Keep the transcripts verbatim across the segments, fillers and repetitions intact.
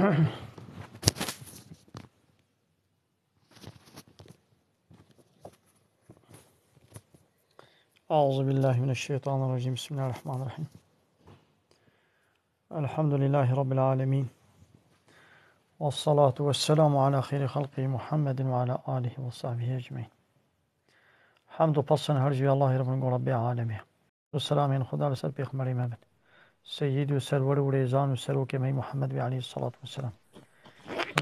أعوذ بالله من الشيطان الرجيم. بسم الله الرحمن الرحيم. الحمد لله رب العالمين. والصلاة والسلام على خير خلقه محمد وعلى آله وصحبه أجمعين. Hemd û pestin her ji Allahê re bin, go Rebbê alemê. Û selamên Xuda li ser Pêxemberê me bin. Seyyid û serwer û rêzan û serokê me Muhammed bê aleyhissalatu vesselam.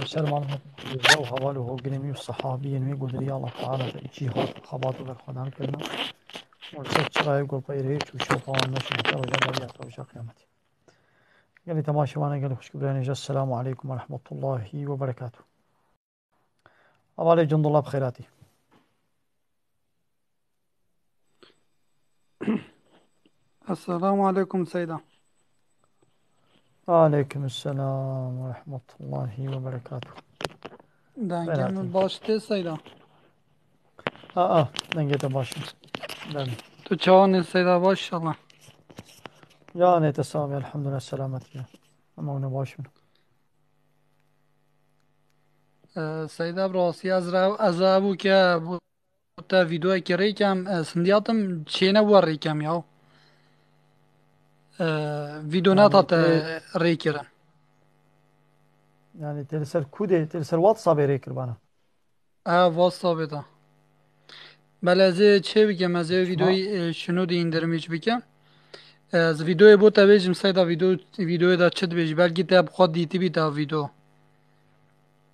Li ser malbat rêza û heval û hogirên wî û sehabiyên wî, godirî Allah Teala te cîhat û xebat û berxwedan kirina. Û li ser çirayê ku pey rêç û şewpa wan meşin heta roja berê heta roja qiyametê. Gelî temaşevanê, gelî xwişk û birayên hêja, Esselamu aleykum ve rahmetullahi ve berekatuh. Hevalê Cundullah bi xêr hatî. Esselamu aleykum Seyda. Aleykum selam ve rahmetullahi ve berekatuh. Dengê min baş tê Seyda? A, a, dengê te baş e. Belê. Tu çawan î Seyda, baş inşallah? Ya ne te sağ ol, elhamdülillah, selamet ya. Ama ona baş mı? Ee, Seyda, bi rastî ez re-, ez hebûke bo te vîdeoyekê rêkem, e, sindiyatim çêne we rêkem ya. E, vîdeo Yani netate te rêkirin. Yani te li ser ku de, te li ser WhatsApp'ê rê kir bana? E, WhatsApp'ê de. Belê ez ê çê bikim, ez ê vîdeoyê, e, şinû de indirimî bikim. E, ez vîdeoyê bo te bêjim, Seyda, vîdeo, vîdeoyê de çi dibêjî? Belkî te bi xwe dîtibî te vîdeo.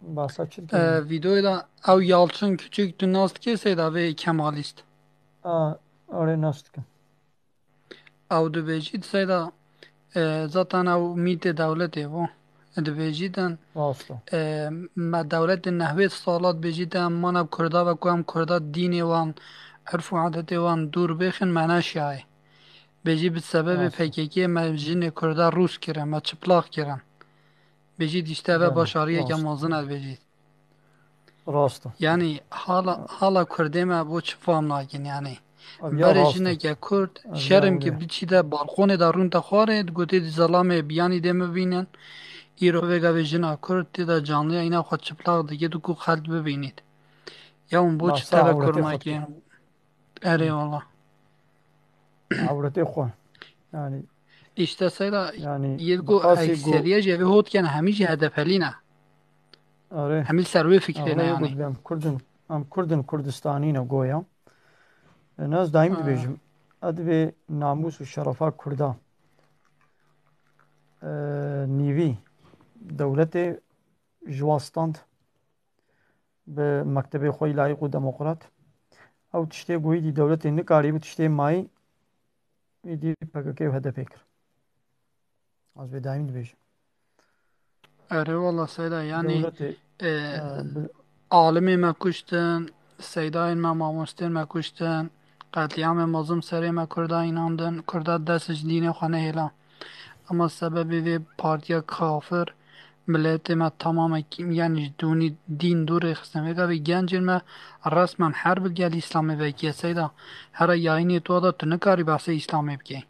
Basa çi dikî? E, vîdeoyê de ew Yalçın Küçük, tu nas dikî Seyda, vê Kemalîst? A, erê nas dikim. Ew dibêjît Seyda, e, zaten ew mîtê dewletê bû. Dibêjîtin, Rast e. e, me dewletê nehwêd sala dibêjîtin, em mana Kurda ve ku em Kurda dînê wan, urf û adetê wan dûr bêxin, me neşiyayê. Bêjî bi sebebê Rast. P K K me jinê Kurda rûs kirin, me çıplak kirin. Bêjît işte ve Belê, başariyeke rast. mezin e bêjît. Rast e. Yani hala, hala Kurdê me bo çi fam nakin yani. Abi ya Berê rast e. jineke Kurd, Abi ya şerm öyle. ki biçî de balkonê de rûn te xwarê, digotê di zelamê biyanî dê mi bînin. Îro vêga vê jina Kurd tê de canliya îna xwe çıplak dike, tu ku xelk bibînît. Ya hûn bo çi Masa teve avretê Kur xwe nakin? dikin. Erê wala. Avretê xwe. Yani İşte Seyda, yani yê ku basê ku ekseriye jê vê hot ken hemî jî H D P'lî ne. Erê. Hemî ser wê fikrê ne Avretê yani. Em Kurdin, em Kurdin Kurdistanî ne goya. E, naz daîm Ha. dibêjim. Edibê namûs û şerefa Kurda. E, nîvî dewletê ji wa stand bi mektebê xwe yî layîq û demokrat. Ew tiştê ku êdî dewletê nikarî bi tiştê mayî, êdî P K K û H D P kir. Ez vê daîm dibêjim. Erê wala Seyda, yani, Dewletê, e, e, bi alimê me kuştin, seydayên me, mamostên me kuştin, qetlîamê mezin serê me Kurda înandin, Kurda dest ji dînê xwe nehêla. Ama sebebê vê partiya kafir, miletê me tamamekî, yani ji dûnî dîn dûr rêxistin. Vê gavê gencên me resmen herb gel Îslamê vekiye Seyda. Here yayînê tu da tu nikarî behsê Îslamê bikey.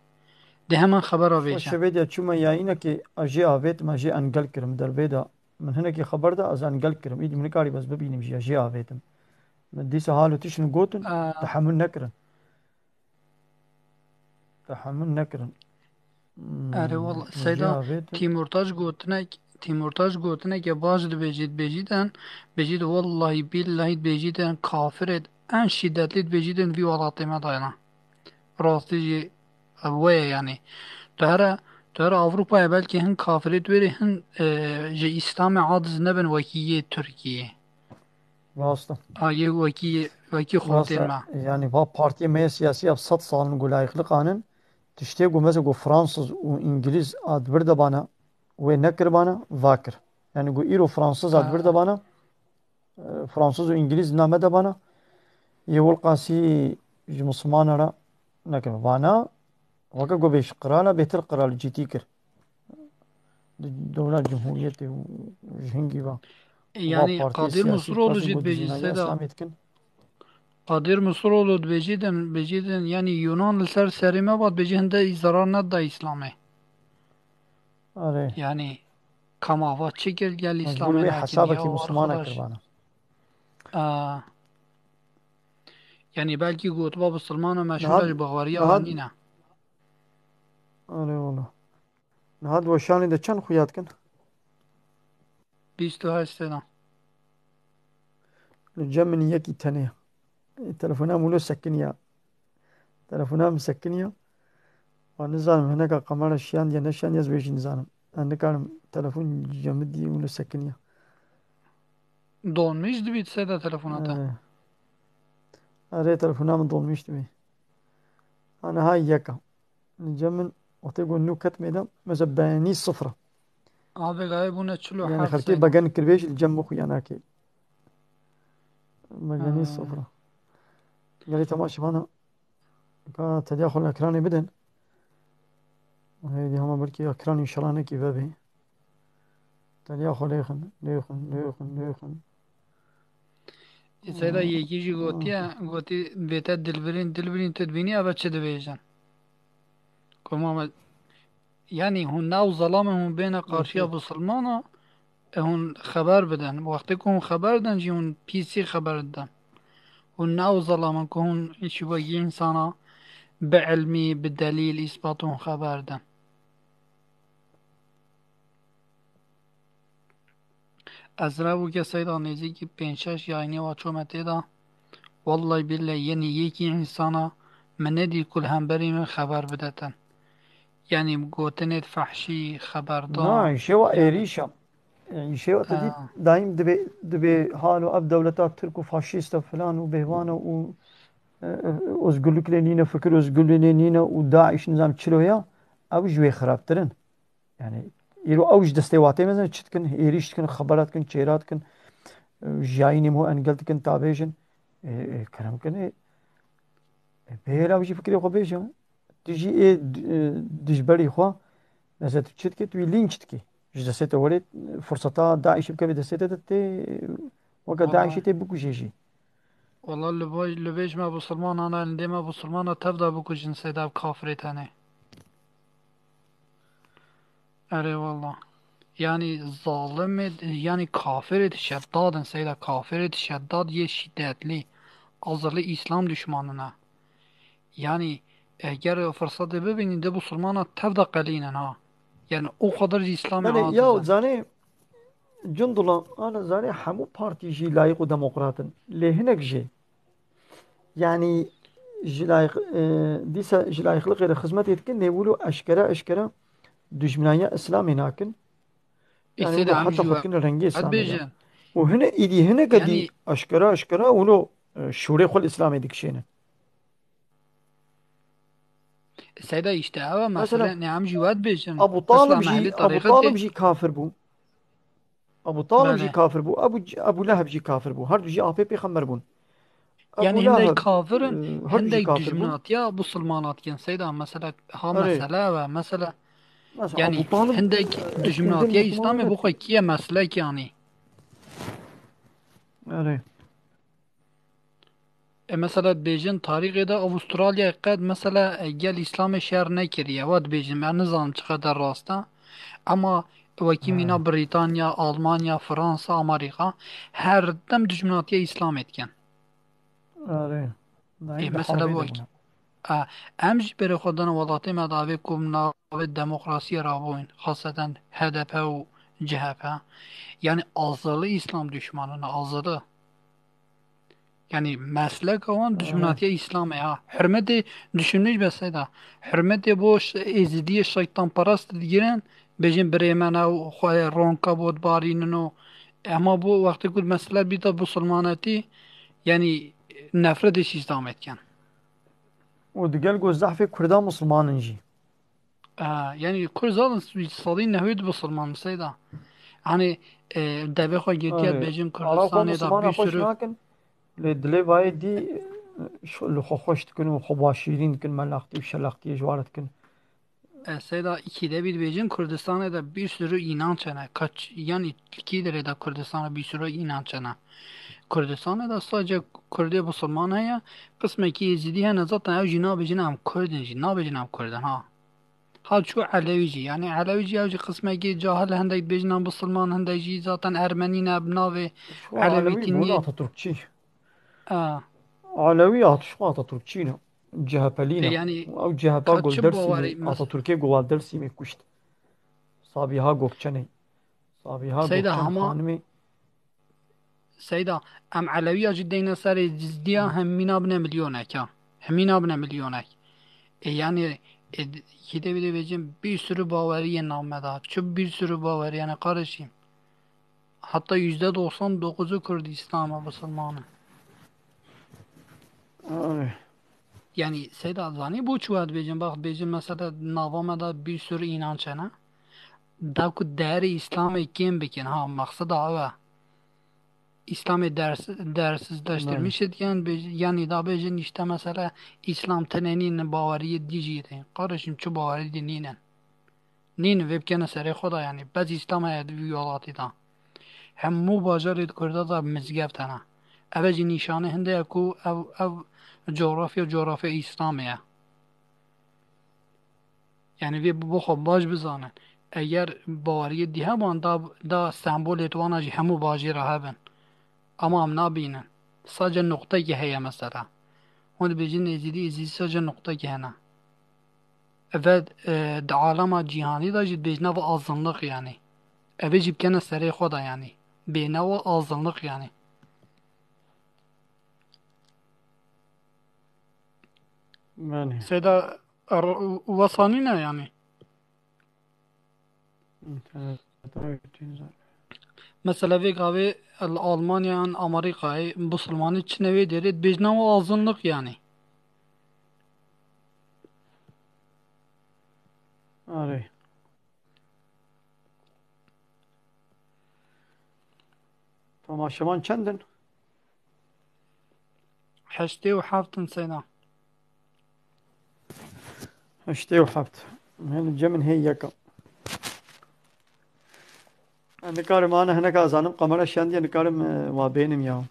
Di heman xebera vêje. Şevê de çûme yayînekê, ez jê avêtim, ez jê engel kirim. Dervê de min hinekî xeber da, ez engel kirim. Îdî min nikarî bes bibînim jî, ez jê avêtim. Min dîsa hal û tişt min gotin, Aa. tehemûl nekirin. Tehemûl nekirin. Hmm, Erê wala, ez jê Seyda, avêtim. Tîmurtaş gotinek, Tîmurtaş gotineke baş dibêjît, bêjîtin, bêjît, wallahî bîllahî dibêjîtin, kafirêt en şîdetlî dibêjîtin vî welatê me dayana. Rastî jî we ye yani. Tu here, tu here Avrupayê belkî hin kafirêt wêrê hin, e, ji Îslamê aciz nebin wekî yê Tirkiyê. Rast e. A yê wekî, wekî Rast xortê e. me. Yani va partiyê me yê siyasî ev sed sal in ku layîqliqan in. Tiştê ku mesela ku Fransız û Îngilîz ad bir de bana wê nekiribana, va kir. Yani ku îro Fransız ad Ha. bir de bana, e, Fransız û Îngilîz name de bana, yê Wilqasî ji Mislimana re nekirin. Vana, weke ku bêj qirala bêtir qiralcîtî kir. Di dewla cumhuriyetê û ji hingî va. Yani va partiyê Qadir siyasî Mısıroğlu dixwazin jî ku dibêjî, dijînayî Seyda. Îslamê dikin. Qadir Mısıroğlu dibêjîtin, bêjîtin, yani Yunan li ser serê me va dibêjî hinde î zarar neda Îslamê. Erê. Yani Kam ava çi kir gel Mecbûr Îslamê bê nekiriye hesabekî û Musulmana arkadaş. Kir bana. Aa, yanî belkî gotiba Musulmana meşhûra Niha, ji bexweriya niha, wan nîne. Erê wala. Niha di weşanê de çend xuya dikin? Bîst û heşt sena. Li cem min yekî tenê ye. Ê, telefona min wilo sekiniya. Telefona min sekiniya. Wan nizanim hineka kamera şiyandiye neşiyandiye ez wê jî nizanim. Ez nikarim telefon cemidî wilo sekiniya. Donmiş dibî seyda telefona te? Erê. Erê telefona min donmiş dibî. Ha niha yeka. Li cem min wextê ku nû ket mêdan, mesela beyanî sifir e. Abi gayê bûne çilo Yani heft xelkê seyda. Begen kirbêj li cem min xuya nake. Begenî Ha. Sifir e. Gelê temaşevana ka tediya xwe li ekranê bidin. Hêdî hema belkî ekran înşallah nekî vebê. Tediya xwe lêxin, lêxin, lêxin, lêxin. Seyda yekî jî gotiye, gotî bête dilbirîn, dilbirîn tu dibînî eve çi dibêjin? Ku Muhammed, yanî hûn nav zelam in hûn bêne qarşiya Bisilmana, e, hûn xeber bidin. Wextê ku hûn xeber didin jî hûn pîsî xeber didin. Hûn nav zelam in ku hûn îşî wekî însana bi ilmî, bi delîl, îspat hûn xeber didin. Ez re bûke seyda nêzîkî pênc şeş yayînê wa çome tê de. Wellay billay yenî yekî însana min nedî ku li hemberî min xeber bidete. Yanî gotinêt fehşî, xeberdan. Na, îşê wa êrîş e. Îşê wa te dît Ha. Daîm dibê, dibê halo ev dewleta Tirk û faşîst e filan û bêhwan e û, e, e, ozgurluk lê nîne, fikir ozgurlû lê nîne û DAIŞ nizam çilo ya, ew ji wê xirabtir in. Yani, îro ew ji destê watê mezin çi dikin, êrîş dikin, xebera dikin, çêra dikin, e, jiyayînê min engel dikin, ta bêjin. E, e, kerem kin, e, e, bêhêla wî jî fikirê xwe bêje. Tu jî ê d-, e, dijberî xwe, mesela tu çi dikî, tu wî lînç dikî. Ji destê te werê, e, furseta DAIŞ'ê bikeve destê te, te tê, weke Wala. DAIŞ'ê tê bikujê jî. Wala li bo-, li bêj me Bisilmanan e, lindê me Bisilmana tev de bikujin seyda ev kafirê tenê. Erê wala. Yanî zalimê, yanî kafirê şeddad in seyda, kafirê şeddad yê şîdetlî. Azirlî Îslam düşmanine. Yanî eger fırsatê bibînin de Bisilmana tev de qelînin ha. Yani o kadar Îslamê Yani aciz ya in. Zanê Cundula, ana zanê hemû partî jî layîq û demokrat in. Lê hinek jî, yanî ji layîq, e, dîsa ji layîqliqê re xizmetê dikin, lê wilo eşkere eşkere dijminaya Îslamê nakin. Ê, Yani seyda wilo em heta jî xwe we-, kirin rengê ez Îslamê de. Bêjin. Û hine îdî hineke dî Yani eşkere eşkere wilo, e, şûrê xwe li Îslamê dikişêne. Seyda, işte ew e mesele, Mesela, ne em jî we dibêjin. Abu Talib Mesela jî, mehlê Abu tarîxê Talib tê. Jî kafir bû. Abu Talib Belê. Jî kafir bû. Abu, Abu Leheb jî kafir bû. Her du jî apê pêxember bûn. Abu Yani hindek Leheb, kafir in, e, her du jî hindek kafir bûn. Dijminatiya Bisilmana dikin. Seyda, mesela, ha Erê. Mesele ew e. Mesela, Mesela, yani Abu Talib, hindek e, dijminatiya Îslamê bixwe kiye meslek yani. Erê. E, mesela dibêjin tarîxê de Avustralya qet mesela, e, gel Îslamê şer nekiriye. Wa dibêjin, me nizanim çiqeder rast e. Ema wekî mîna Brîtanya, Almanya, Fransa, Amerîka her dem dijminatiya Îslamê dikin. Erê. Ê, mesela wek, a, em jî berê xwe dane welatê me davê ku navê demokrasiyê rabûn, xaseten H D P û C H P. Yani azali Îslam düşmanına, azali. Yani mesleka wan dijminatiya Îslamê ha. Hürmetê düşünmüş be seyda. Hürmetê bo ş-, êzidiyê şeytanperest digirin, bêjin birê me ne û xwe ronka bo dibarînin û ema bo wextê ku mesele bîta bisilmanetî, yani nefretê Îslamê dikin. Û digel ku zehfê Kurda Musulman in jî. E, yani Kurd zaten sedî nehwê di Musulman seyda. Hani, e, devê xwe girtiye Erê. Bêjin Arab û Kurdistanê de Musulmana bir xweş sürü nakin. Lê dilê vayê dî, e, xwe, li xwe xweş dikin û xwe başîrîn dikin, melaxtî û şelaxtiyê ji wan re dikin. E, seyda, îkî de bî dibêjin Kurdistanê de bir sürü inanç hene. Kaç, yani kî derê de Kurdistanê bir sürü inanç hene. Kurdistanê de sadece Kurdê Musulman heye, qismekî Êzidî hene, zaten ew jî nabêjin em Kurd in jî, nabêjin em Kurd in ha. Qal çû Elewî jî. Yanî Elewî jî ew jî qismekî cahil, hindek dibêjin em bisilman, hindek jî zaten Ermenî ne, bi navê Şu Elewî Elewî tî bûn nî. Atatürkçî. A. Elewî At-, şu Atatürkçî ne. C H P'lî E, ne. yanî Ew C H P ka çi Guldersîmê, bawerî mes- Atatürkê Guldersîmê kuşt. Sabiha Gökçenê. Sabiha Seyda Gökçen hema xanimê. Seyda, em Elewiya jî deyne serê cizdiya hem mîna bine milyonek ya. Hem mîna bine milyonek. E, yani, e, kî de bide bêjin bir sürü baweriyê name da. Çi bir sürü baweriye ne kardeşim? Hatta yüzde doksan dokuzu Kürdistan e, Müslümanı. Ay. Yani, Seyda, zanî bo çi we dibêjin? Bak, dibêjin mesela nava me de bir sürü inanç hene. Da ku değeri İslam'ı kim bikin? Ha, maksada ew e. İslam'ı ders, değersizleştirmiş Belê. ediyen, be-, yani da bêjin işte mesela İslam tenê nîn, baweriyê dî jî tê. Kardeşim, çi bawerî dî nînin? Nîn, vê bikene serê xwe de, yani. Bes İslam heye di vî welatî de. Hemû bajarê di Kurda de mizgeft hene. Ev jî nîşanê hinde ye ku ev, ev coğrafya, coğrafya İslam'ı ye. Yani vê bi xwe baş bizanin. Eger baweriyê dî heban da, da sembolê di wana jî hemû bajêra hebin. Ama em nabînin. Sadece noqtekî heye mesela. Hûn dibêjin Êzîdî, Êzîdî sadece noqtekî hene. Ve, e, di alema cîhanî de jî dibêjine ve azınlık yani. Ev ê jî bikene serê xwe de yani. Bêne ve azınlık yani. Belê. Seyda, er-, wesa nîne yani. Evet, evet, evet, güzel. Mesela vê gavê li Almanya yan Amerîkayê Musulmanî çine wê derê dibêjine ve azınlık yani. Arê. Temaşevan çend in? Heştê û heft in Seyda. Heştê û heft. Hene cem in hê yeka. Ez nikarim ana hineka zanim kamera şendiye nikarim, e, wa bênim ya.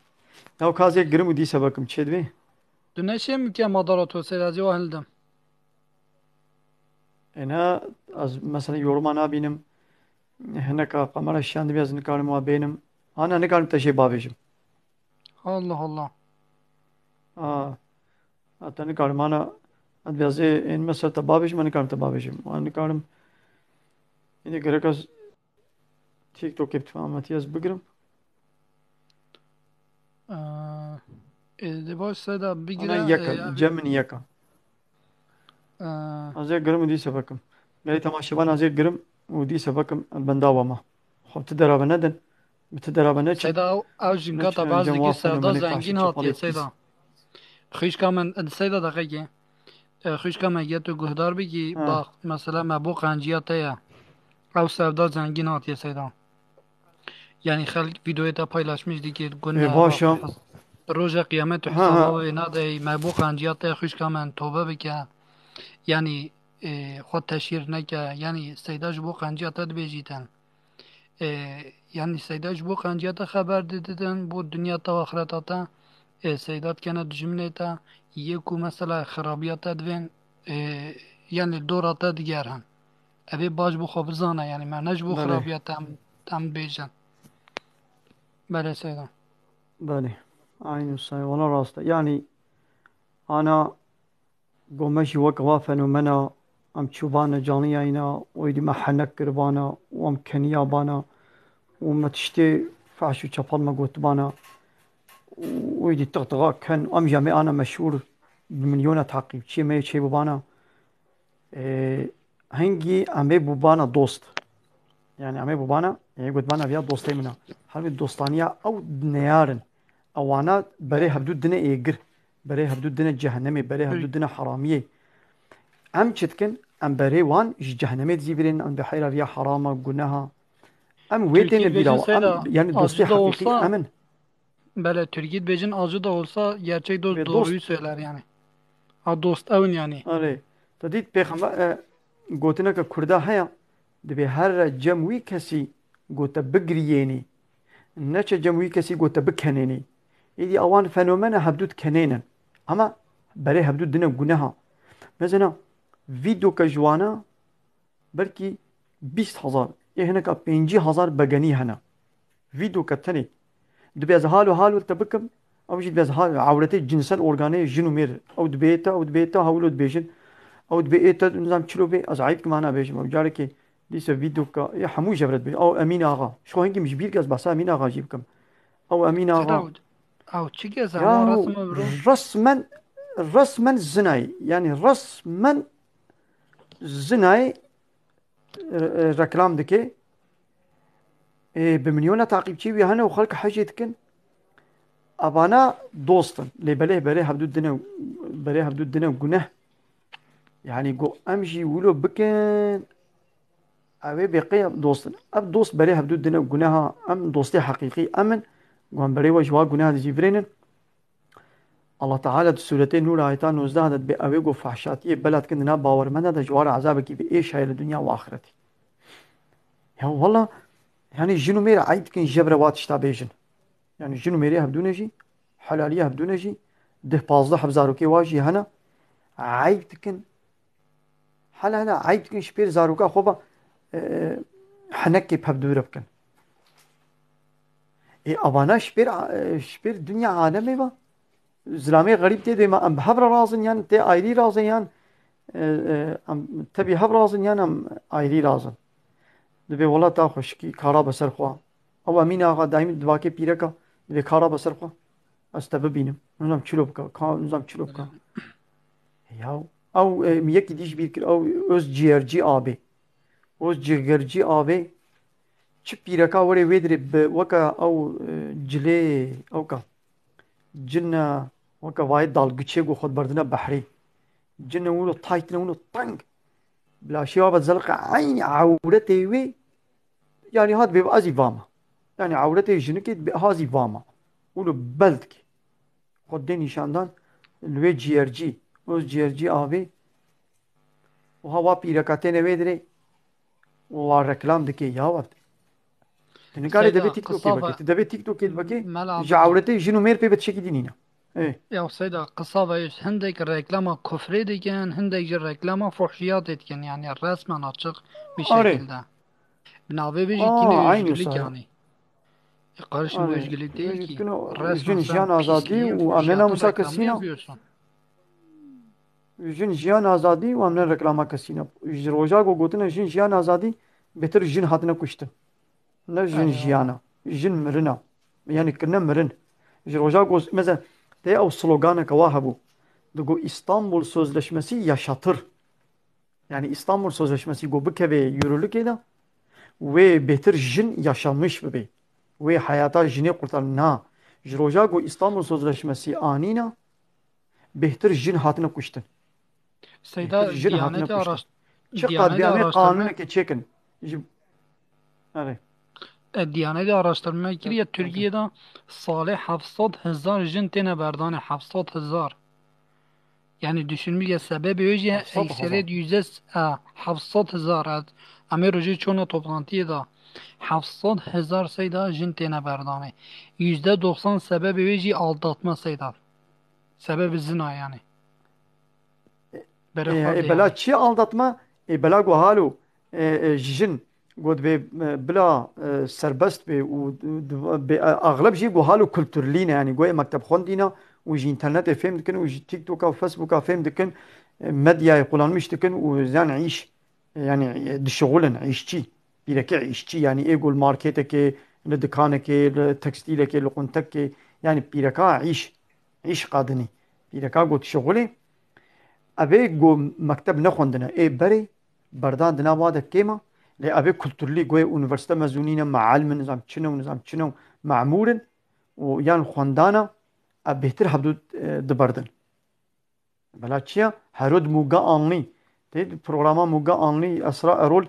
Ya kazê girim û dîse bekim çê dibê. Tu neşê mike madara to Seyda, ez ê wa hildim. Êne ez mesela yoruma nabînim. Hineka kamera şendibe ez nikarim wa bênim. Ana nikarim te jê bavêjim. Allah Allah. Ha. Ha, te nikarim ana ez ên mesela te bavêjim, ez nikarim te bavêjim. An nikarim. Yine gerek ez TikTokê bi tevametî ez bigirim. Ee, e, de baş Seyda bigire, Ana yeka, e, cem min yeka. Ee, Ez ê girim û dîse bekim. Gelî temaşevan ez ê girim û dîse bekim, ez benda we ma. Xwe bi ti derabe nedin. Bi ti derabe neçin. Seyda, ew, ew jî Neçin gata ez baz cem dikî wafin û Sevda menê Zengîn kaşî hatiye çepalê Seyda. Xwişka min, Seyda deqekê. E, xwişka me, gê tu guhdar bikî, Ha. bak, mesela me bo qenciya te ye. Ew Sevda Zengîn hatiye Seyda. Yani xelk videoyê te paylaşmiş dikî, gune Ê, baş e. Roja qiyamê tu Ha, ha. hesaba wê nadey, me bo qenciya te xwişka min tobe bike. Yani, e, xwe teşhîr neke. Yani Seyda ji bo qenciya te dibêjîtin. E, yani Seyda ji bo qenciya te xeber dididin, bo dinya te û axireta te, e, Seyda dikene dijminê te, yê ku mesela xirabiya te divên, e, yani dora te digerin. Ev ê baş bo xwe bizane, yani me ne ji bo Belê. xirabiya te em, em bêjin. Belê Seyda. Belê. Aynı say, wala rast e. Yani ana Go me jî wek va fenomena em çûbane caniyayîna, û êdî me henek kiribana û em keniyabana û me tiştê fehş û çepal me gotibana û êdî tixtixa ken em jî em ê ana meşhûr bi milyona teqîbçiyê me yê çêbibana. Ê, hingî em ê bûbana dost. Yani em ê bûbana, ê gotibana viya dostê min e. Halbû dostaniya ew neyar in. Ewana berê hevdû dine êgir. Berê hevdû dine cehennemê, berê hevdû dine heramiyê. Em çi dikin? Em berê wan ji cehennemê dizîvirên, em bi heyra viya herama, guneha. Em wê Tirkî têne dibêjin bîra wan. Em, Seyda, yani dostê acı da heqîqî olsa, em in. Bele, Tirkî dibêjin acı da olsa gerçek dost Ve doğruyu dost. söyler yani. Ha, dost ew in yani. Arê. Te dît pêxember, e, gotineke Kurda heye, dibê here cem wî kesî go te bigiriyênî. Neçe cem wî kesî go te bikenênî. Êdî awan fenomena hevdû dikenênin. Ama berê hevdû dine guneha. Mezena vîdoke ji wana Belkî bîst hezar, ê hineka pêncî hezar begenî hene. Vîdyoke tenê. Dibê ez hal û hal û te bikim, ew jî dibê ez hal, ewretê cinsel organê jin û mêr. Ew dibê te, ew dibê te, hewlo dibêjin. Ew dibê ê te, nizam çilo bê, ez eyb kim ana bêjim. Ew carekê dîse vîdyoka, ê hemû jevre dibêjin. Ew Emîn Axa. Ji xwe hingî min ji bîr ke ez behsa Emîn Axa jî bikim. Ew Emîn Axa. Çira ew, ew çi ke zana Yahu resme biro? resmen, resmen zinayê. Yani resmen zinayê e, e, reklam dike. E, bi milyona taqîbçî wî hene û xelk hecê dikin. Evana dost in. Lê belê berê hevdû dine, berê hevdû dine guneh. Yani go em jî wilo bikin. Ew ê bêqê dost in. Ev dost berê hevdû dine guneha. Em dostê heqîqî em in. Go em berê we ji wa guneha dicîvirênin. Allah Teala di Sûretê Nûr ayeta nozdeh de dibê ew ê ku fehşatiyê bela dikin di nav bawermenda de ji wan re ezabekî bi êş heye li dinya û axretê. Ya wela, yani jin û mêr eyb dikin jevre wa tişta bêjin. Yani jin û mêrê hevdû ne jî, helaliya hevdû ne jî, deh pazdeh heb zarokê wa jî hene, eyb dikin. Hela hela eyb dikin ji pêr zaroka xwe ve, e, henekê pevdûre bikin. Ê, avana ji pêr, e, ji pêr dinya alemê ve. Zilamê xerîb tê dê me em bi hev re razin yan tê ayrî razin yan, e, e, em tevî hev razin yan em ayrî razin. Dibê wela ta xweşikî kara be ser xwe. Ew Emîn Axa daîmî divakê pîreka, dibê kara be ser xwe. Ez te bibînim. Nizam çilo bika. Ka nizam çilo bika. Ya, ew, e, min yekî dî ji bîr kir. Ew Öz Ciğerci abi. Öz Ciğerci abi. Çi pîreka were wê dirê bi weka ew, e, cilê, ew ka. Cine weka vayê dalgiçê ku xwe diberdine behrê. Cine wilo taytine wilo teng. Bila şêwa be zelqe eynî ewretê wê. Yani hat bê ez î vama. Yani ewretê jinikê dibê ha ez î vama. Wilo bel dike. Xwe dê nîşandan li wê ciyercî, öz ciyercî avê û ha wa pîreka têne wê dirê û wa reklam dike ya weft. Tu nikarê Seyda, debê TikTokê qisa vekê. ve-, Tu debê TikTokê vekê, Mela ji Abdullah. ewretê jin û mêr pê bi tişekî dî nîne. Ê. Ya Seyda, qisa ve hindek reklama kufrê dikin, hindek jî reklama fuhşiyatê dikin. Yani resmen açık bir Arê. şekilde. Bi navê bêjî Aa, kîne aynı özgürlük sa. yani. E, kardeşim, bu Arê. özgürlük değil Özgürlük ki. kino, Resmen jin sen jiyan azadî pisliğin, û em ne fuhşiyatın namusa reklamını kesî ne? yapıyorsun. Jin jiyan azadî û em ne reklama kesî ne. Ji roja ku gotine jin jiyan azadî, bêtir jin hatine kuştin. Ne jin Erê. jiyana, jin mirina. Yani kirine mirin. Ji roja ku, mesela, tê ew sloganeke wa hebû. Digo İstanbul Sözleşmesi yaşatır. Yani İstanbul Sözleşmesi ku bikeve yürürlükê de, wê bêtir jin yaşamış bibe. Wê heyata jinê qurtar. Na. Ji roja ku İstanbul Sözleşmesi anîna, bêhtir jin hatine kuştin. Seyda, Bêhtir jin hatine Diyanetê kuştin. araş-, Çiqad Diyanetê bî em ê araştırma qanûnekê çêkin. Ji, erê. E, Diyanetê araştırma kiriye, Peki. Türkiye'de salê heft sed hezar jin têne berdanê, heft sed hezar. Yani düşünmüş ya sebebi wê jî Heft sed hezar. ekseriyet yüzde s-, e, heft sed hezar, e, em ê rojê çona toplantiye de heft sed hezar Seyda jin têne berdanê. Yüzde doksan sebebi wê jî aldatma Seyda. Sebebi zina yani. E, Berê e, xwe e, dê bela yani. çi aldatma? E, bela guhalo, e, e, jin got bê, e, bila, e, serbest bê û d-, bê, e, axleb jî guhalo kulturlî ne yani. Goyê mekteb xwendîna û ji internetê fêm dikin û ji TikToka û Facebooka fêm dikin, e, medyayê kullanmış dikin û zan îş, e, yani, e, dişixulin, îşçî. Pîrekê îşçî, yani ê ku li marketekê, li dikanekê, li tekstîlekê, li quntekê, yani pîreka îş, îş qadinî. Pîreka got şixulê, ev ê ku mekteb nexwendine, ê berê berdan di nav de kêm e, lê ev ê kulturlî, goyê unîversîte mezûnî ne, mealm in, nizam çi ne û nizam çi ne û memûr in û yan xwendana, ev bêhtir hevdû, e, diberdin. Bela çi ya? Herod Muga Anlî. Tê programa Muga Anlî, Esra Erol,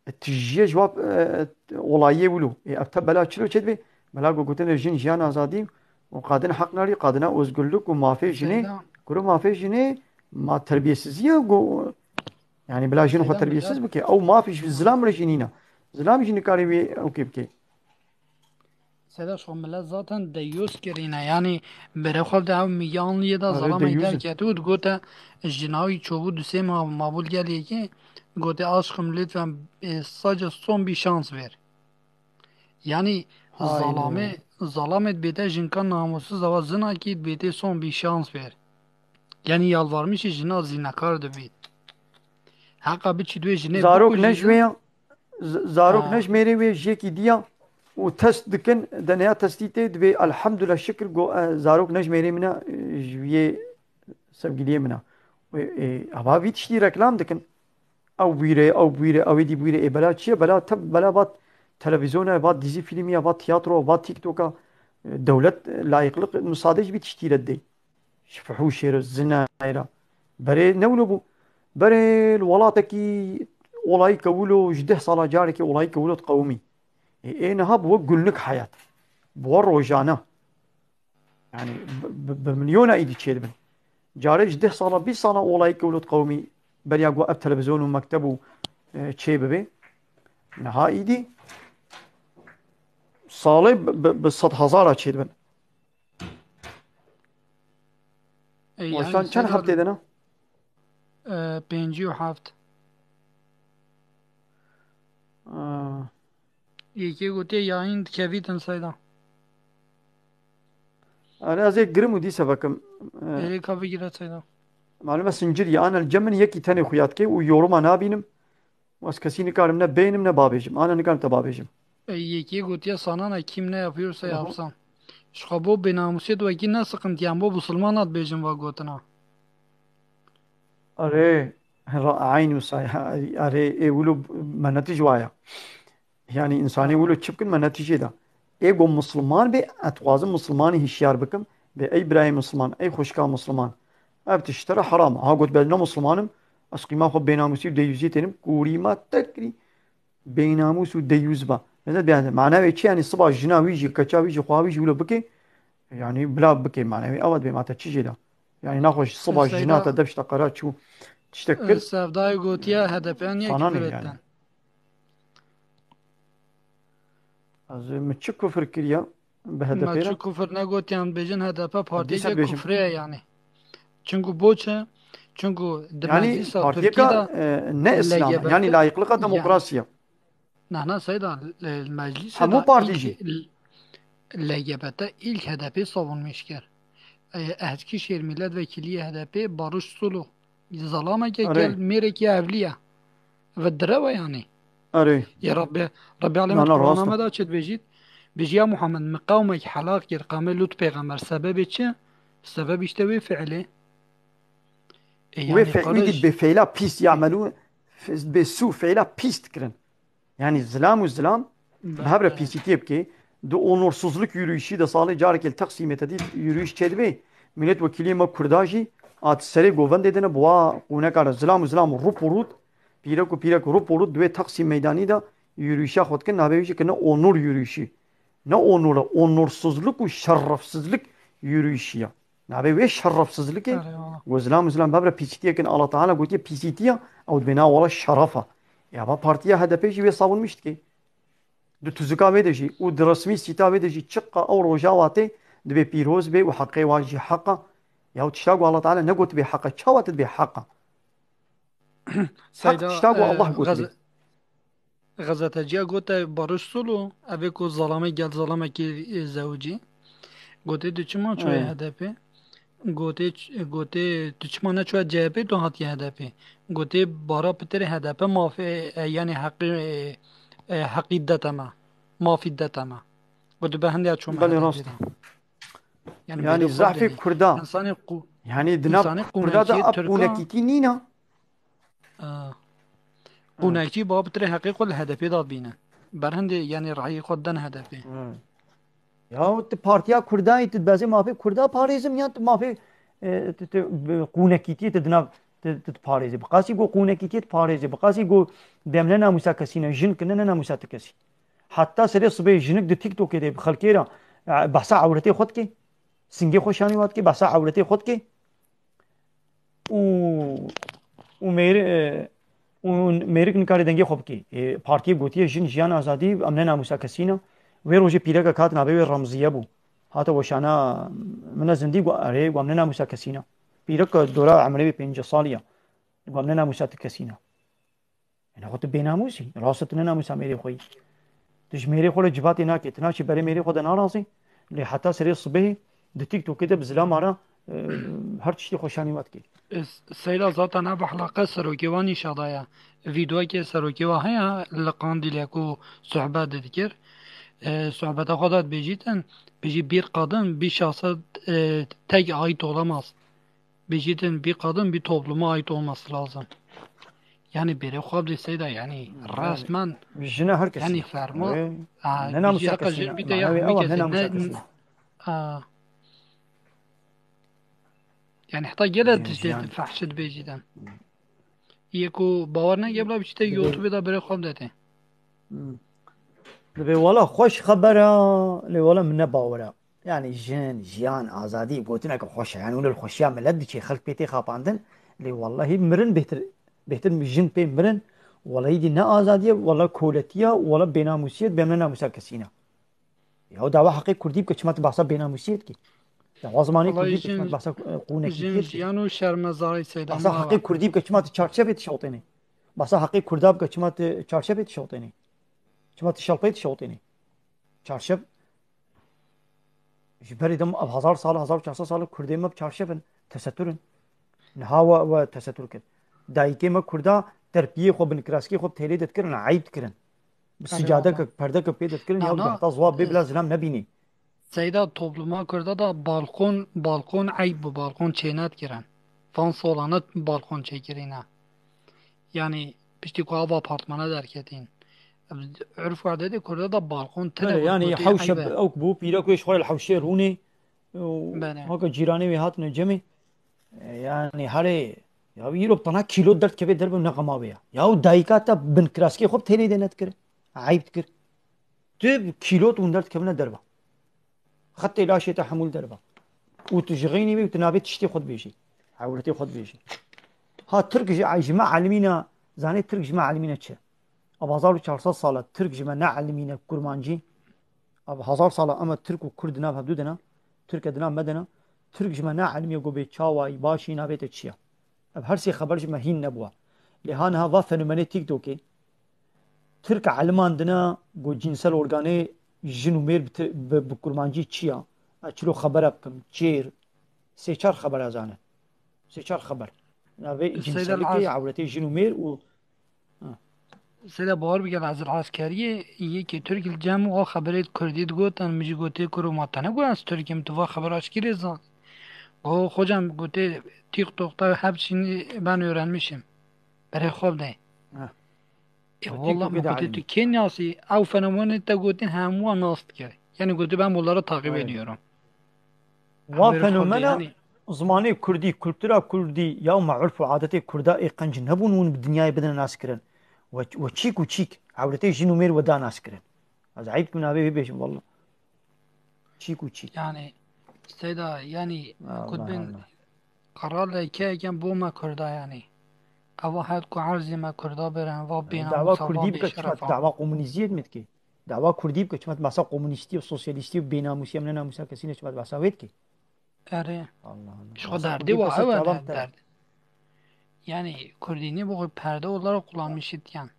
e, tijî ye ji wa, e, olayê wilo. Ê, ev te bela çilo çêdibe? Bela ku gotine jin jiyan azadî û qadin heq narî, qadina özgürlük û mafê jinê, Seyda. kuro mafê jinê, ma terbiyesizî ye ku, yani bila jin xwe Seyda, terbiyesiz bike. Ew mafê ji zilam re jî nîne. Zilam jî nikarê wê ew kê bike. Seyda, şu millet zaten deyûs kirîne. Yanî berê xwe de ew miyanliyê de Arê zalamê deyûs in. Derketî û digote, jina wî çûbû du sê ma mabû li gel yekê, gote, aşkım lütfen, e, sadece son bir şans ver. Yanî Hayda. Zalamê, zalamê dibête jinka namussiz ava zinakî dibête son bir şans ver. Yanî yalvarmişî jina zînekar dibît. Heqa biçî duê jinê Zarok bikujî ne ji de. Wê ya, z- zarok Ha. ne ji mêrê wê jêkî diya û test dikin, deneya testî tê dibê elhamdulillah şikir go e, zarok ne ji mêrê min e, e, ji wiyê sevgiliyê min e. Wê, e, ava vî tiştî reklam dikin. Ew bûyre, ew bûyre, ew êdî bûyre. Ê bela çi ye? Bela te, bela va televîzyona, va dîzî fîlmî ya, va tiyatro, va TikToka. E, dewlet, e, layıklık müsaade ji vî tiştî re didê. Ji fihûşê re, zinayê re. Berê ne wilo bû. Berê li welatekî olayî kewilo, ji deh sala carekê olayî kewilo diqewimî. Ê, ê niha bi wek günlük hayat. Bi we rojane. Yani bi, bi, bi milyona îdî çêdibin. Carê ji deh sala, bîst sala olayî kewilo diqewimî. Beriya ku ev televîzyon û mekteb û, e, çê bibê. Niha îdî salê bi, bi, bi sed hezara çêdibin. E, Baştan yani çend Seyda, heftê de ne? E, pêncî û heft. Aa. Yekê gotiye yayîn dikevîtin Seyda. Erê ez ê girim û dîse vekim. E, Erê ka bigire Seyda. Malum e sincir ya, ana li cem min yekî tenê xuya dike û yoruma nabînim. Ez kesî nikarim ne bênim ne babêjim. Ana nikarim te babêjim. E, yekê gotiye sanana kim ne yapıyorsa Aha. yapsın. Ji xwe bo bênamûsiyê wekî ne sıkıntı yan bo musulmana dibêjin va gotina. Erê, ra-, eyn wisa ya, erê, ê wilo menetî ji waya. Yani insanê wilo çi bikin menetî jê de. Ê go musulman bê, ez dixwazim musulmanî hişyar bikim. Bê ey birayê musulman, ey xwişka musulman. Ev tişt te re heram e. Ha got, "Ben ne musulmanim, ez qîma xwe bênamûsî û deyûzî tênim, kurî ma te kirî, bênamûs û deyûz ba." Mesela, yani, mana wê çi? Yani, siba jina wî jî, keça wî jî, xwa wî jî wilo bike, yani, bila bike, mana wê ew dibê ma te çi jê da? Yani, naxweş siba Seyda, jina te depşta qera çû, tiştek e, kir. Sevdayê gotiye H D P niye Sana küfür ne yani? Ettin? Ez min çi kufir kiriya? Bi H D P Me re? Çi kufir negotiyan bêjin H D P Dîse partiyeke bêjim. Kufrê ye yani. Çinku boçe, çinku di Yani meclisa Tirkî partiyeka, de e, ne Îslam, L G B T yani layıklığa yani. Demokrasiya. Nehna Seyda, e, meclisa Hemû da partî ilk jî. L G B T ilk H D P savunmuş kir. E, Eskişehir milletvekili H D P Barış Sulu. Zalameke Erê. Gel mêrekî evliya. Ve direwe yani. Erê. Ya Rabbi, Rabbi Alem Nana, Kur'an'a rast e. Me da çi dibêjit? Bêjî ya Muhammed, min qewmek helak kir, qewmê Lut pêxember. Sebebê çi? Sebeb işte wê fiilê. E, Wê yani, fe-, wî kardeş, dî bê feyla pîs yamelû, fe-, bê sû feyla pîs dikirin. Yani zilam û zilam bi hev re Be- pîsîtiyê bike. Di onursuzluk yürüyüşî de salê carekê li Taksimê te dît yürüyüş çêdibê. Milletvekiliyê me Kurda jî hat serê govendê de ne bi wa qûneka re zilam û zilam rûp û rût, pîrek û pîrek rûp û rût di wê Taksim meydanî de yürüyüşa xwe dikin. Navê wî jî kirine onur yürüyüşî. Ne onur e, onursuzluk û şerefsizlik yürüyüşî ya. Navê wê şerefsizlikê. Erê, wala. Got zilam û zilam bi hev re pîsîtiyekin Allah Teala gotiye pîsîtiya, ew dibê na wala şerefa. Ya va partiya H D P jî wê savunmiş dike. Di tuzika wê de jî û di resmî sîta wê de jî çiqa ew roja watê dibê pîroz bê û heqê wa jî heqa. Ya tişta ku Allah Teala negotibê heqa, çawa te dibê heqa? Haq Seyda, tişta ku e, Allah gotibê. Gazeteciya gote Barış Sulu, ev ê ku zalamê gel zalamekî, e, zewicî. Gote tu çima çûye He. H D P? Gote ç-, gote tu çima neçûye C H P, tu hatiye H D P. Gote bara pitirê H D P mafê, e, yani heqî, e, e, heqî dete me. Mafî dete me. Gote be hende ya çûme Belê H D P rast. De. Yani Yani böyle zehfê Kurda. İnsanê ku-, Yani di nav insanê Kurda da qûnekî ap Tirka qûnekîtî nîna. Aa. Hı. Qûnekçî babî tirê heqê xwe li H D P de dibîne. Berhindê, yanî rayê xwe den H D P. Hı. Ya tu partiya Kurda yî, tu dibezê mafê Kurda parêzim ya tu mafê, e, tu, tu, bi qûnekîtiyê tu dinav, tu, tu diparêzî. Bi qasî ku qûnekîtiyê diparêzî. Bi qasî ku dem ne namûsa kesî ne, jin kine ne namûsa ti kesî. Heta serê sibê jinik di TikTokê de bi xelkê re, e, behsa ewretê xwe dike. Singê xwe şanî wa dike, behsa ewretê xwe dike. û, û mêri-, e, û mêrik nikarê dengê xwe bikê. E, partiyê gotiye, jin, jiyan, azadî, em ne namûsa kesî ne. Wê rojê pîrekek hat navê wê Remziye bû. Hate weşana min e zindî got, erê, got, em ne namûsa kesî ne. Pîrek dora emrê wê pêncî salî ye. Got, em ne namûsa ti kesî ne. Ene xwe tu bênamûs î. Rast e tu ne namûsa mêrê xwe yî. Tu ji mêrê xwe re civatê nakê. Tu naçî berê mêrê xwe de narazî. Lê heta serê sibehê di TikTokê de bi zilama re, e, her tiştî xweşanî we dikê. E, Seyda, zaten ev ehlaqe serokê wan nîşa daye. Vîdeoyekê serokê wa heye li Qandîlê ku sohbet dikir. E, sohbeta xwe de dibêjîtin, bêjî bir kadın bir şahsa, e, tek ait olamaz. Bêjîtin bir kadın bir topluma ait olması lazım. Yani bêrê xwe bidê Seyda, yani resmen, jine her kesî yani ne. Fermo. Wê, a, ne namûsa kesî ne. Jin bîte ya hemî kesî ne, ne, a, yani heta gele tiştê fehşî dibêjîtin. Yê ku bawer neke bila biçîte YouTubeê de bêrê xwe bidetê. Hmm. Dibê wala xweş xebera, lê wala min ne bawer e. Yani jin, jiyan, azadî gotineke xweş e. Yani hûn li xweşiya milet diçê, xelk pê tê xapandin. Lê wallahî mirin bêhtir, bêhtir jin pê mirin. Wallahî dî ne azadî ye, wala koletiya, wala bênamûsiyet, bê em ne namûsa kesî ne. Ya dawa heqê kurdî bike, çima tu behsa bênamûsiyê dikî? Dawa zimanê kurdî bike, çima tu behsa, e, qûnekîtiyê dikî? Jiyan û şermezarî Seyda. Behsa heqê kurdî bike, çima tu çarşevê dişewtênî? Behsa heqê kurda bike, çima tu çarşevê dişewtênî? Çima tu şelpeyê dişewtênî? Çarşev ji berî dem ev hezar sal, hezar û çar sed sal kurdê me bi çarşev in, tesetur in. Niha we, we tesetur kir. Dayikê me kurda terpiyê xwe, binkiraskê xwe bi têlê de dikirin, eyb dikirin. Bi sicadeke, perdeke pê de dikirin, ya heta ziwa bê bila zilam nebînî. Seyda, topluma kurda da balkon, balkon eyb bû, balkon çênedikirin. Van solane balkon çêkirîne. Yani piştî ku av apartmana derketîn. Urf adetê kurda da balkon tine. Belê, yani hewşe ew bû, pîrek wê ji xwe li hewşê rûnê. Belê. Weke cîranê wê hatine cemê. E, yani herê, ya îro bi tena kîlo derdikeve derve ne xema wê ya. Ya dayika te binkiraskê xwe bi têlê de nedikir. Eyb dikir. Tu bi kîlo tu hûn derdikevine derve. Xetê laşê te hemû li derve. Û tu ji xeynî wê û tu nabê tiştê xwe dibêjî. Ewretê xwe dibêjî. Ha Tirk ji, ji me elimîne, zanê Tirk ji me elimîne çi? Ev hezar û çar sed sal e Tirk ji me ne elimîne kurmancî. Ev hezar sal e em e Tirk û Kurd di nav hevdû de ne. Tirk e di nav me de ne. Tirk ji me ne elimîne ku bê çawayî, başî, navê te çi ye? Ev her sê xeber ji me hîn nebûye. Lê ha niha va fenomenê TikTokê, Tirk elimandine ku cînsel organê jin û mêr bi ti-, bi, bi kurmancî çi ya? Ez çilo xebera bikim, çêr, sê çar xebera zane. Sê çar xeber. Navê cînsellikê, ewretê jin û mêr û Seyda, bawer bike, ez li eskeriyê yekê Tirk li cem û ew xeberê Kurdî digotin, min jî gotê, Kuro, ma te negot ez Tirk im, tu va xebera ji kî rê zanî? Go, hocam, gotê, TikTok'ta hepsini ben öğrenmişim. Berê xwe bidê. Heh. E, valla, ma gotê, tu kê nasî? Ew fenomenê te gotin hemû nas dike. Yani gotê, ben bunları takip ediyorum. Va fenomena, yani, zimanê kurdî, kultura kurdî, ya me urf û adetê kurda ê qenc nebûn hûn bi dinyayê bidin naskirin. We, we çîk û çîk, ewretê jin û mêr we da naskirin. Ez eyb dikim navê wê bêjim, walla. Çîk û çîk. Yani, Seyda, yani, Allah kutbin Allah. Karar leke eken bo me kurda yani. Eva het ku erzê me kurda birin, va bênamusa, va bêşerefa. Dawa kurdî bike, çima dawa komunîziyê dikî? Dawa kurdî bike, çima behsa komunîstî û sosyalîstî û bênamûsî, em ne namûsa kesî ne, çima behsa wê dikî? Erê. Allah Allah. Ji xwe derdê wa ew e, derd. Yani kurdînî bu perde olarak kullanmışıt yani.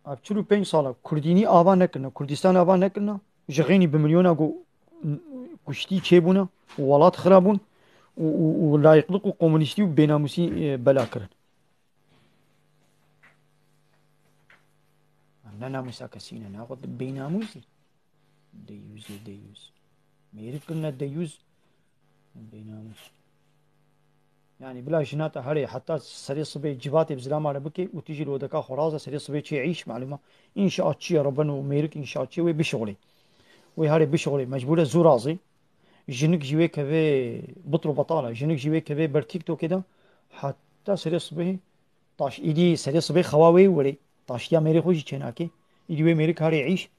Ev çil û pênc sal e kurdînî ava nekirine, Kurdistan ava nekirine, ji xeynî bi milyona ku kuştî çêbûne û welat xirabûn û, û, û layiqlik û komunîstî û bênamûsî, e, bela kirin. Em ne namûsa kesî ne, naxwe bênamûsî. Deyûzê deyûz. Mêrik kirine deyûz. Bênamûs. Yani bila jina te herê heta serê sibê civatê bi zilama re bike û tu jî li odeka xwe raze serê sibê çê îş malûma. Înşaatçî ye reben û mêrik înşaatçî ye wê bişixulê. Wê herê bişixulê. Mecbûr e zû razê. Jinik jî wê kevê bitr û betal e. Jinik jî wê kevê ber TikTokê de heta serê sibê taş îdî serê sibê xewa wê were. Taştiya mêrê xwe jî çênake. Îdî wê mêrik herê îş.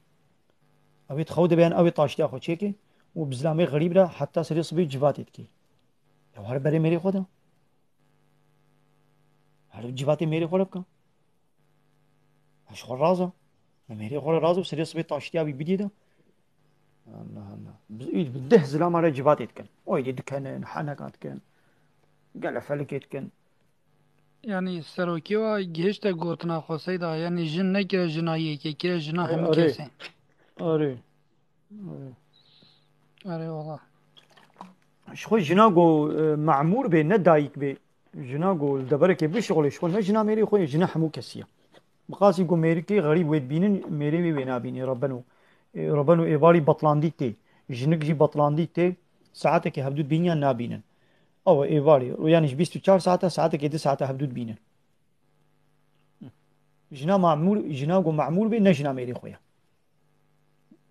Ew ê di xew de be yan ew ê taştiya xwe çêke û bi zilamê xerîb re heta serê sibê civatê dike. Ya her berê mêrê xwe de. Her civatê mêrê xwe re bike. Ez ji xwe razim. Mêrê xwe re razî û serê sibê taştiya wî bidî de. Allah Allah. Bi, bi deh zilama re civatê dikin. Oydê dikenin, heneka dikin. Gele felikê dikin. Yanî serokê wa gihişte gotina xwe Seyda, yanî jin nekire jina yekê, kire jina hemû kesê. Arê. Arê wala. Ji xwe jina go e, memûr bê, ne dayik bê. Jina go li deverekê bişixulê, ji xwe ne jina mêrê xwe ye, jina hemû kesî ye. Bi qasî go mêrikê xerîb wê dibînin, mêrê wê wê nabînî. Rebeno. E, rebeno êvarî betlandî tê. Jinik jî betlandî tê. Saetekê hevdû dibîniyan nabînin. Ew êvarî. Û yanî ji bîst û çar saeta, saetekê du saeta hevdû dibînin. Jina mamûr, jina go memûr bê, ne jina mêrê xwe ye.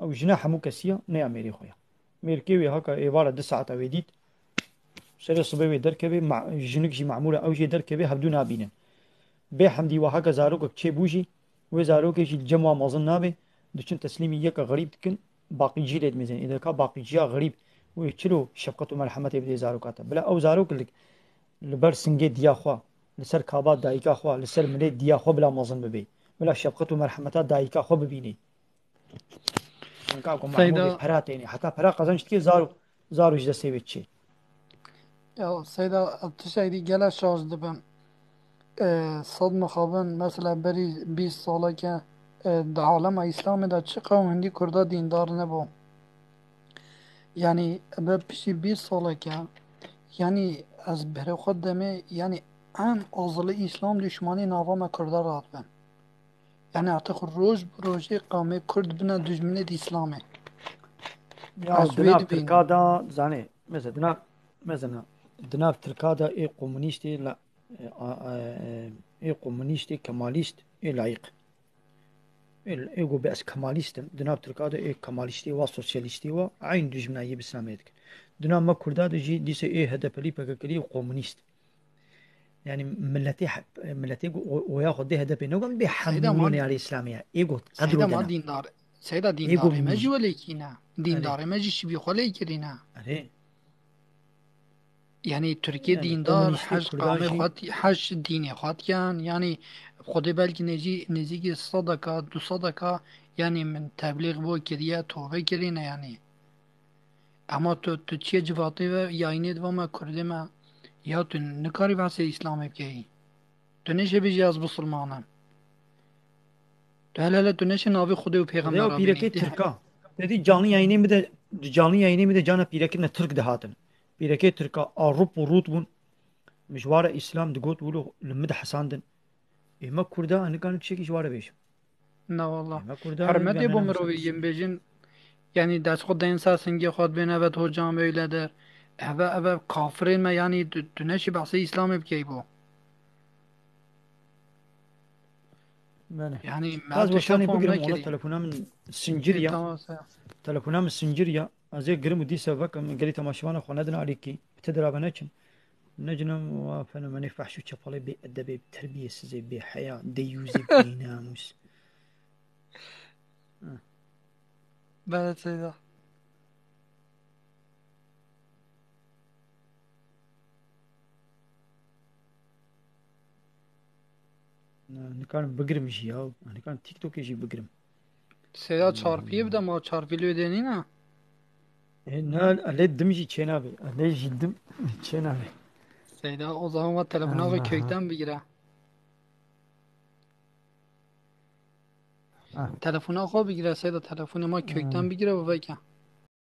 Ew jina hemû kesî ya, ne ya mêrê xwe ya. Mêrikê wê haka êvara du saeta wê dît. Serê sibê wê derkeve, ma-, jinik jî memûr e, ew jê derkeve, hevdû nabînin. Bê hemdî wa haka zarokek çêbû jî, wê zarokê jî li cem wa mezin nabe, diçin teslîmî yeka xerîb dikin, baqîcî lê dimêzin. Êdeka baqîciya xerîb wê çilo şefqet û merhemetê bidê zaroka te. Bila ew zarok li, li ber singê diya xwe, li ser kaba dayika xwe, li ser milê diya xwe bila mezin bibê. Bila şefqet û merhemeta dayika xwe bibînê. Nika ku Seyda- Mahmûdê pera tênê. Heta pera qezenc dikê zaro, zaro ji destê wê diçê. Ya Seyda, ev tiştekî gele şaş dibim. E, sed mixabin, mesela berî bîst saleke, e, di alema Îslamê de çi qewm hindî Kurda dîndar nebû. Yanî ebe piştî bîst saleke, yanî ez berê xwe demê, yanî en azili Îslam düşmanî nava me Kurda radibin. Yanî artık roj bi rojê qewmê Kurd bine dijminê di Îslamê. Ya Ez wê dina dibînim. Tirka da, zanê, mesela dina, mesela dina Tirka da ê komunîstê la, e, a, a, e, ê komunîstê kemalîst ê layîq. Ê, ê go be ez kemalîst im. Dina Tirka da ê kemalîstê wa, sosyalîstê wa, eyn dijmina yê bi Îslamê dikin. Dina me Kurda da jî dîse ê H D P'lî, P K K'lî û komunîst. Yanî milletê he-, milletê go-, o-, oya xwe dê H D P negon bê Seyda hemû ma- neyarê Îslamê ye. Ê got qedro Seyda ma dene. Dîndar, Seyda Ê got dîndarê me min- jî welêkî ne. Dîndarê me jî şibî xwe lê kirîne. Erê. Yanî Tirkê Yani dîndar komunîstê heş Kurdan qamê jî- xwe ti-, heş dînê xwe dikin. Yanî Xwedê belkî nêzî-, nêzîkî sedeka, du sedeka, yanî min teblîx bo kiriye, tobe kirîne yanî. Ema tu, tu çiye civatê ve yayînê diva me Kurdê me, ya tu nikarî behsê Îslamê bikeyî. Tu neşê bêjî ez bisilman im. Tu hele hele tu neşê navê Xwedê û Pêxember Rêya pîrekê Tirka. Te dî canlı yayınê mi de, canlı yayınê mi de cana pîrekê me Tirk dihatin. Pîrekê Tirka a rup û rût bûn. Min ji wara Îslam digot wilo li min dihesandin. Ê me Kurda, ez nikarim tiştekî ji wara bêjim. Na wallah. Ê me Kurda, Hermetê bo mirovî yên bêjin, yanî dest xwe deyên ser singê xwe dibên evet hocam öyledir. Eve, eve kafirên me, yanî tu, tu neşî behsê Îslamê bikey bo. Bene. Yanî Ez me weşanê tişta fam bigrim, ona nekirî. Telefona min sincir ya. Tamam, sen. Telefona min sincir ya. Ez ê girim û dîsa vekim, gelî temaşevana xwe nedin alîkî. Bi te dira ve neçin. Necinem wa fenomenê fehş û çepalê bê edebê, terbiyesizê, bê heya, deyûzê, bênamûs. Bele Seyda. Ne, nikarim bigirim jî ya. Nikarim TikTokê jî bigirim. Seyda çarpiyê bide ma çarpî lê denîna. E, ne, lê dim jî çênabê. Lê jî dim çênabê. Seyda o zaman va telefona ve kökten bigire. Ha. Telefona xwe bigire Seyda, telefonê ma kökten bigire ve veke.